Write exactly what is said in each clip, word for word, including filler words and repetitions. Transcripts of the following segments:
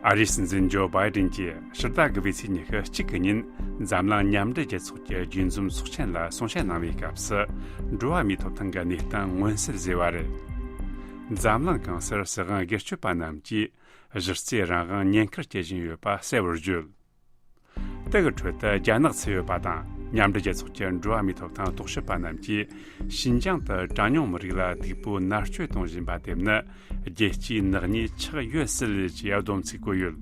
ཨ་རིའི་སྲིད་འཛིན་ཇོ་བྷའི་ཌེན་གྱིས་ཕྱི་ཟླ་དགུ་པའི་ཚེས་ཉི་ཤུ་གཅིག་གི་ཉིན་འཛམ་གླིང་མཉམ་འབྲེལ་རྒྱལ་ཚོགས་ཀྱི་རྒྱས་འཛོམས་ཚོགས་ཆེན་ལ་གསུང་བཤད་གནང་བའི་སྐབས་སུ། འགྲོ་བ་མིའི་ཐོབ་ཐང་གི་གནས་སྟངས་མངོན་གསལ་བཟོས་པ་རེད། འཛམ་གླིང་གང་སར་སྲིད་དབང་སྒེར་གཅོད་པ་རྣམས་ཀྱིས་གཞི་རྩའི་རང་དབང་ཉེན་ཁར་བསྐྱལ་བཞིན་ཡོད་པ་གསལ་བོར་བརྗོད། དེ་གི་ཁྲོད་དུ་རྒྱ་ནག་ཚུད་ཡོད་པ་དང་། མཉམ་འབྲེལ་རྒྱལ་ཚོགས་ཀྱི་འགྲོ་བ་མིའི་ཐོབ་ཐང་རྟོག་ཞིབ་པ་རྣམས་ཀྱིས་ཤིན་ཅང་དུ་གྲངས་ཉུང་མི་རིགས་ལ་སྡུག་པོ་མནར་གཅོད་གཏོང་བཞིན་པ་དེ་ནི་རྒྱལ་སྤྱིའི་ནག་ཉེས་ཆགས་ཡོད་སྲིད་ཅེས་སྡོམ་ཚིག་བཀོད་ཡོད།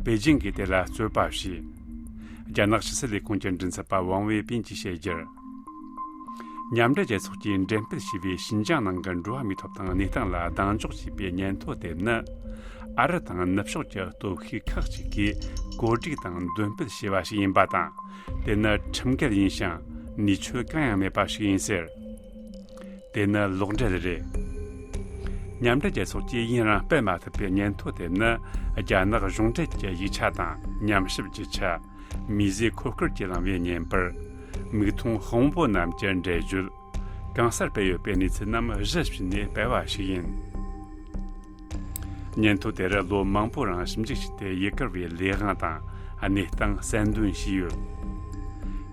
པེ་ཅིང་གིས་དེ་ལ་རྩོད་པ་བྱས། རྒྱ་ནག་ཕྱི་སྲིད་ལས་ཁུངས་ཀྱི་མགྲིན་ཚབ་པ་ཝང་ཝེ་པིན་གྱིས་བཤད་རྒྱུར། མཉམ་འབྲེལ་རྒྱལ་ཚོགས་ཀྱིས་འགྲེམས་སྤེལ་བྱས་པའི་ཤིན་ཅང་ནང་གི་འགྲོ་བ་མིའི་ཐོབ་ཐང་གནས་སྟངས་ལ་གདེང་འཇོག་བྱས་པའི་སྙན་ཐོ་དེ་ནི། ཨ་རི་དང་ནུབ་ཕྱོགས་ཀྱི་སྟོབས་ཤུགས་ཁག་ཅིག་གིས་བཀོད་སྒྲིག་དང་འདོན་སྤེལ་བྱས་པ་ཞིག་ཡིན་པ་དང་། དེ་ནི་ཁྲིམས་འགལ་ཡིན་ཞིང་ནུས་ཆོད་གང་ཡང་མེད་པ་ཞིག་ཡིན་ཟེར། དེ་ནི་ལོག་འགྲེལ་རེད། མཉམ་འབྲེལ་རྒྱལ་ཚོགས་ཀྱིས་ཡུན་རིང་སྤེལ་མ་ཐུབ་པའི་སྙན་ཐོ་དེ་ནི། རྒྱ་ནག་གཞུང་འབྲེལ་གྱི་ཡིག་ཆ་དང་ཉམས་ཞིབ་རྒྱུ་ཆ། མིས་བཟོས་འཁོར་སྐར་གྱིས་བླངས་པའི་བརྙན་པར། མིག་མཐོང་དཔང་པོ་རྣམས་ཀྱི་འགྲེལ་བརྗོད། གང་སར་སྤེལ་ཡོད་པའི་གནས་ཚུལ་རྣམས་གཞི་བཞག་ནས་སྤེལ་བ་ཞིག་ཡིན། སྙན་ཐོ་དེར་ལོ་མང་པོ་རིང་ཞིབ་འཇུག་བྱས་ཏེ་ཡུ་གུར་བའི་ལས་དབང་དང་གནས་སྟངས་གསལ་འདོན་བྱས་ཡོད།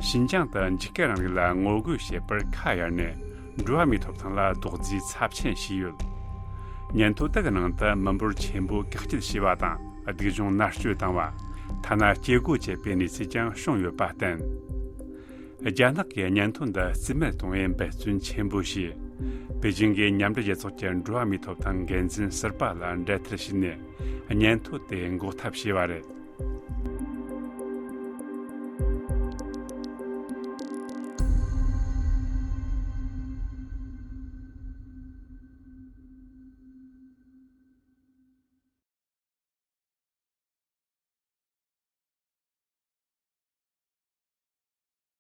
ཤིན་ཅང་དུ་འཇིགས་སྐུལ་རིང་ལུགས་ལ་ངོ་རྒོལ་བྱེད་པར་ཁ་གཡར་ནས་འགྲོ་བ་མིའི་ཐོབ་ཐང་ལ་རྡོག་རྫིས་ཚབས་ཆེན་བྱས་ཡོད། སྙན་ཐོ་དག་གི་ནང་དུ་མི་འབོར་ཆེན་པོ་བཀག་སྐྱིལ་བྱས་པ་དང་། སྡུག་སྦྱོང་མནར་གཅོད་བཏང་བ། ཐ་ན་སྐྱེ་སྒོ་བཅད་པའི་གནས་ཚུལ་ཀྱང་བྱུང་ཡོད་པ་བསྟན། རྒྱ་ནག་གིས་སྙན་ཐོ་འདི་རྩིས་མེད་གཏོང་བའི་འབད་བརྩོན་ཆེན་པོ་བྱས། པེ་ཅིང་གིས་མཉམ་འབྲེལ་རྒྱལ་ཚོགས་ཀྱི་འགྲོ་བ་མིའི་ཐོབ་ཐང་འགན་འཛིན་ཟུར་པ་ལ་འབྲེལ་མཐུད་བྱས་ནས་སྙན་ཐོ་དེ་འགོག་ཐབས་བྱས་པ་རེད།